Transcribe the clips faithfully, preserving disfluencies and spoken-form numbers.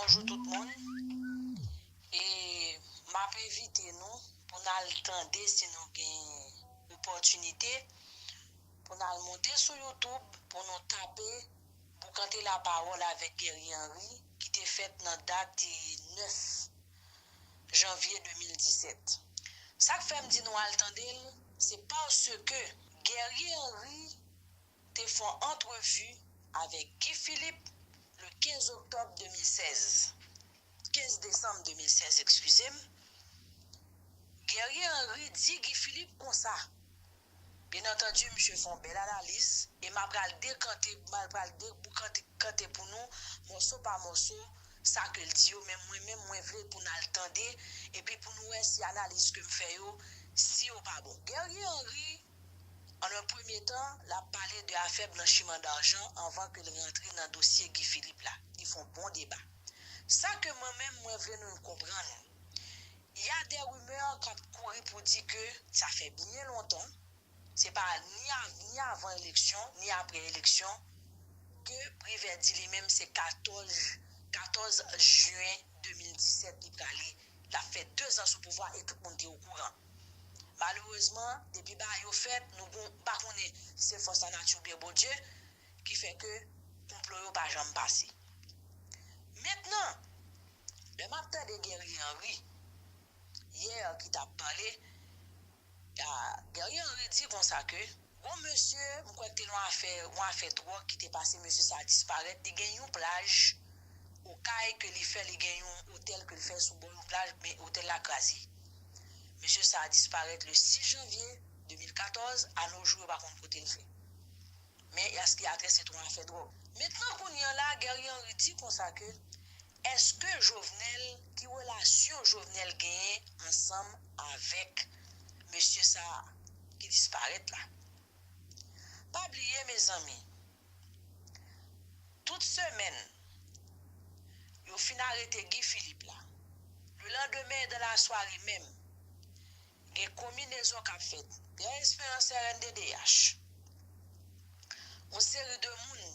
Bonjou tout moun. E m ap envite nou pou n al tande, si nou gen opòtinite, pou n al monte sou YouTube, pou nou tape Boukante Lapawòl avèk Guerrier Henry, ki te fèt nan dat nèf janvye de mil disèt. Sa k fè m di nou al tande l, se paske Guerrier Henry te fè yon antrevi avèk Guy Philippe le kenz oktòb de mil sèz. Kenz desanm de mil sèz, eskize m. Guerrier Henry di Guy Philippe konsa. Byen antandi, misye fè yon bèl analiz e m ap pral dekante, m ap pral deboukante pou nou, mòso pa mòso, sa ke l di yo, men mwen menm, mwen vle pou n al tande, epi pou nou wè si analiz ke m fè yo, si yo pa bon. Guerrier Henry, an un premye tan, l ap pale de afè blanchiman dajan anvan ke l rantre nan dosye Guy Philippe la. Li fè yon bon deba. Sa ke mwen menm, mwen vle nou konprann, y a des rumeurs k ap kouri pou di ke sa fè byen lontan, se pa ni, av, ni avan eleksyon, ni apre eleksyon, ke Privè di li menm se katòz, katòz jen de mil disèt li prale. L ap fè dezan sou pouvwa e tout moun te okouran. Malerezman, depi bagay yo fèt, nou gon, pa konnen se fòs lanati oubyen Bondye ki fè ke konplo yo pa janm pase. Mentnan, lè m ap tande Guerrier Henry, yè ki t ap pale, a, Guerrier Henry di konsa ke, gon mesye, m kwè ke te yon afè, yon afè dwòg ki te pase, mesye sa a disparèt, li gen yon plaj Okay ke li fè, li gen yon otèl ke li fè sou bò yon plaj, men otèl la kraze. Mesye sa a disparèt le sis janvye de mil katòz, a no jou yo pa konn kote l fè. Men èske y a trese tou afè dwòg? Mentnan kounye a la, Guerrier Henry di konsa ke, èske Jovenel, ki relasyon Jovenel genyen ansanm avèk mesye sa a ki disparèt la? Pa bliye, mezanmi, tout semèn, yo fin arete Guy Philippe la. Le lendemain, dans la soirée même, gen konminezon k ap fèt. Pierre Espérance, R N D D H. Yon seri de moun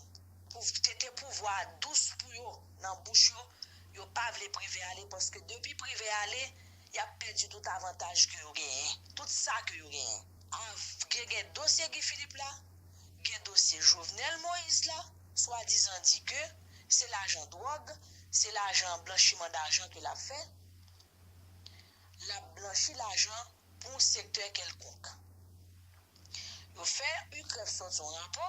pou tete pouvwa a dous pou yo nan bouch yo, yo pa vle Privè ale, paske depi Privè ale, y ap pèdi tout avantaj ke yo genyen, tout sa ke yo genyen. Gen, gen dosye Guy Philippe la, gen dosye Jovenel Moïse la, swadizan di ke se lajan dwòg, se lajan blanchiman dajan ke l ap fè. L ap blanchi lajan pou yon sektè kèlkonk. Yo fè UCREF sòti yon rapò.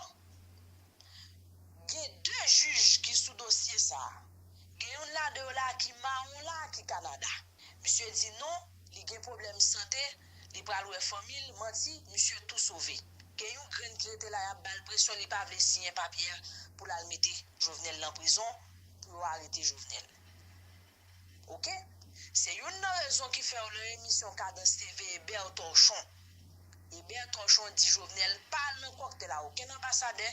Gen de jij ki sou dosye sa a. Gen youn ladan yo la ki mawon la, ki Kanada. Misye di non, li gen pwoblèm sante, li pral wè fanmi l, manti, misye tou sove. Gen yon grenn ki rete la, y ap ba l presyon, li pa vle siyen papye a pou l al mete Jovenel nan prizon, pou yo arete Jovenel. Oke? Se youn nan rezon ki fè w nan emisyon Kadans T V, Eber Torchon. Eber Torchon di Jovenel pa al nan kòktèl a okenn anbasadè,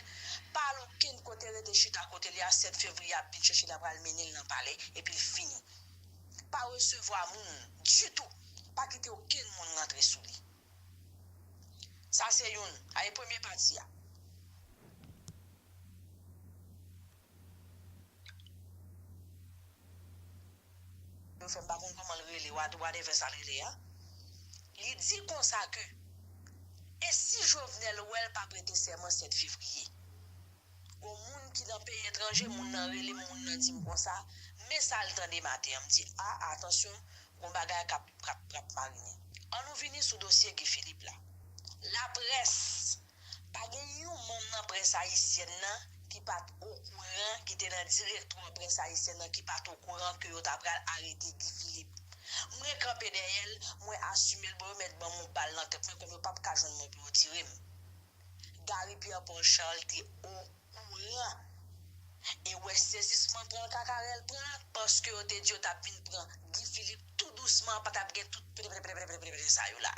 pa al okenn kote, rete chita kote li a, sèt fevriye ap vin chèche l, ap pral mennen l nan palè, epi l fini. Pa resevwa moun ditou, pa kite okenn moun rantre sou li. Sa se youn, a e premye pati a. Yo fè m pa konn kòman l rele, what-, whatever sa l rele a. Li di konsa ke, e si Jovenel wè l pa prete sèman sèt fevriye? Gon moun ki nan peyi etranje, moun nan rele m, moun nan di m konsa, men sa l tande maten an, m di, a, atansyon, gon bagay k ap, k ap, k ap marinen. An nou vini sou dosye Guy Philippe la. Laprès, pa gen yon manm nan près ayisyèn nan ki pa t okouran, ki te nan direktwa près ayisyèn nan, ki pa t okouran ke yo ta pral arete Guy Philippe. Mwen kanpe dèyè l, mwen asime l, bon, yo mèt ban m yon bal nan tèt mwen, kòm yo p ap ka jwenn mwen pou yo tire m. Gary Pierre Paul Charles te okouran. E w wè sezisman pran l, kakarèl pran l, paske yo te di yo t ap vin pran Guy Philippe tou dousman, pa t ap gen tout pete, pete, pete, pete, pete, pete sa yo la.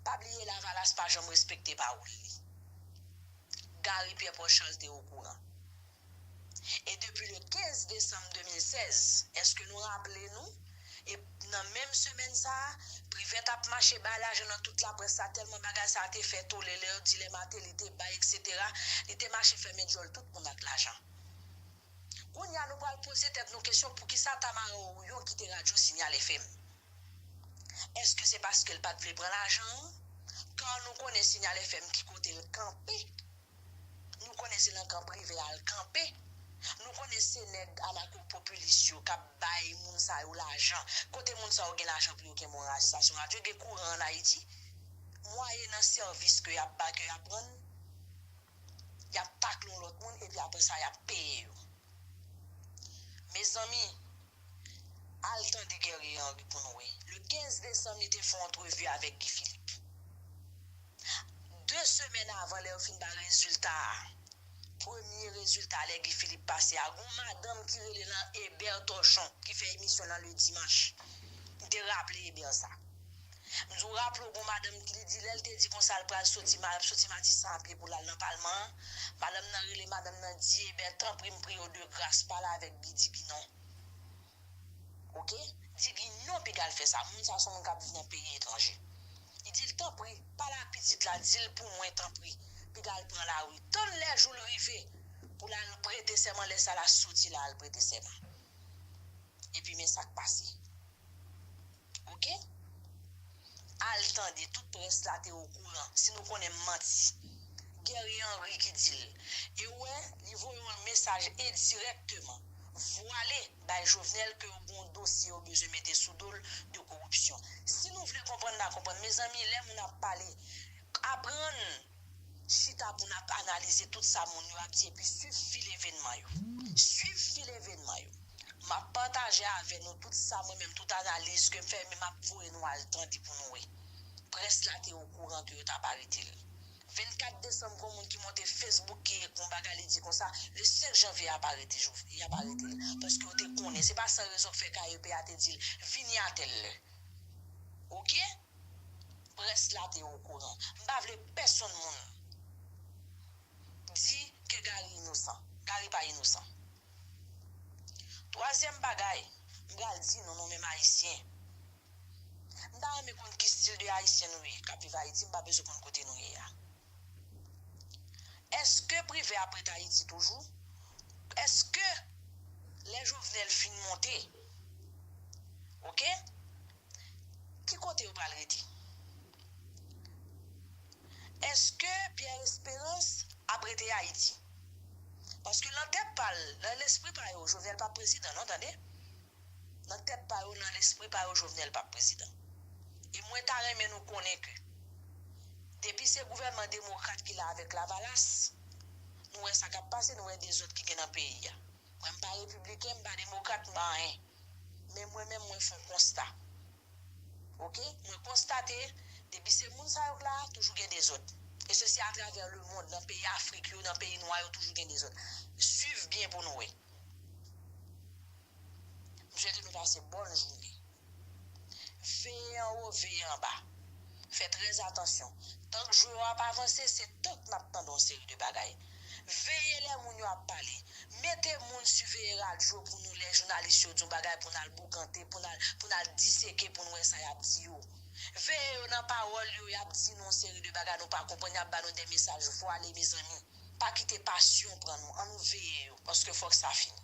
Pa bliye Lavalas pa janm respekte pawòl li. Gary Pierre Paul Charles te okouran. E depi le kenz desanm de mil sèz, èske nou raple nou? E nan menm semèn sa a, Privè t ap mache bay lajan nan tout laprès la, tèlman bagay sa a te fè tole, lè yo di lè Martelly te bay, etsetera, li te mache fèmen djòl tout moun ak lajan. Kounye a, nou pral poze tèt nou kesyon, poukisa Tamara Orion kite radyo Signal F M? Èske se paske l pa t vle pran lajan an? Kan nou konnen Signal F M ki kote l kanpe, nou konnen se nan kan prive a l kanpe, nou konnen se nèg anako popilis yo k ap bay moun sa yo lajan. Kote moun sa yo gen lajan pou yo kenbe yon radyo, estasyon radyo, gen kouran ann Ayiti? Mwaye nan sèvis ke y ap ba, ke y ap rann, y ap takle yon lòt moun, epi apre sa, y ap peye yo. Mezanmi, al tande Guerrier Henry pou nou wè. Le kenz desanm, li te fè yon antrevi avèk Guy Philippe. De semèn avan, lè yo fin bay rezilta a, premye rezilta, lè Guy Philippe pase a, gon madanm ki rele nan Eber Torchon, ki fè emisyon nan le dimanch. M te raple Eber sa. M di w, raple w, gon madanm ki li di, lè l te di konsa l pral soti, ma-, soti Matisan a pye pou l al nan palman an, madanm nan rele madanm nan, di, Eber, tanpri, m priye w de gras, pale avèk Guy, di Guy non. Oke? Di Guy non, piga l fè sa. Moun sa se yon moun k ap viv nan peyi etranje. Li di l, tanpri, pale ak pitit la, di l pou mwen, tanpri, piga l pran lari. Tann lè jou l rive pou l al prete sèman, lè sa l a soti la al prete sèman. Epi men sa k pase. Oke? Al tande, tout près la te okouran, si nou konnen m manti. Guerrier Henry ki di l. E w wè, li voye yon mesaj endirèkteman, vwale, bay Jovenel ke yo gen yon dosye yo bezwen mete sou do l de koripsyon. Si nou vle konprann, n a konprann. Mezanmi, lè moun ap pale, aprann chita pou n ap analize tout sa moun yo ap di epi swiv fil evènman yo. Swiv fil evènman yo. M ap pataje avè nou tout sa mwen menm, tout analiz ke m fè, men m ap voye nou al tande pou nou wè. Près la te okouran ke yo t ap arete l. Vennkat desanm, gon moun ki monte Facebook ki ekri yon bagay, li di konsa, le senk janvye, y ap arete Jov-, y ap arete l. Paske yo te konnen, se pa san rezon k fè K E P a te di l, vini a tèl lè. Oke? Près la te okouran. M pa vle pèsonn moun di ke Gary inosan. Gary pa inosan. Twazyèm bagay, m pral di nou, nou menm Ayisyen. M ta renmen konn ki stil de Ayisyen nou ye, k ap viv Ayiti, m pa bezwen konn kote nou ye a. Èske Privè ap ret Ayiti toujou? Èske lè Jovenel fin monte, oke? Ki kote yo pral rete? Èske Pierre Espérance ap rete Ayiti? Paske nan tèt pa l, nan lespri pa yo, Jovenel p ap prezidan, non, tande. Nan tèt pa yo, nan lespri pa yo, Jovenel p ap prezidan. E mwen ta renmen nou konnen ke depi se gouvènman demokrat ki la avèk Lavalas, nou wè sa k ap pase, nou wè dezòd ki gen nan peyi a. Mwen, m pa repibliken, m pa demokrat, m pa anyen. Men mwen menm, mwen fè yon konsta. Oke? Mwen konstate, depi se moun sa yo k la, toujou gen dezòd. E sesi atravè lemonn, nan peyi Afrik yo, nan peyi nwa yo, toujou gen dezòd. Swiv byen pou nou wè. M swete nou pase bòn jounen. Veye anwo, veye anba. Fè trè atansyon. Tan k jou yo ap avanse, se tan k n ap tande yon seri de bagay. Veye lè moun yo ap pale. Mete moun siveye radyo pou nou lè jounalis yo di yon bagay pou n al boukante, pou n al, pou n al diseke, pou n wè sa y ap di yo. Veye yo nan pawòl yo, y ap di nou yon seri de bagay nou pa konprann, y ap ba nou de mesaj vwale, mezanmi. Pa kite pasyon pran nou, ann nou veye yo, paske fòk sa fini.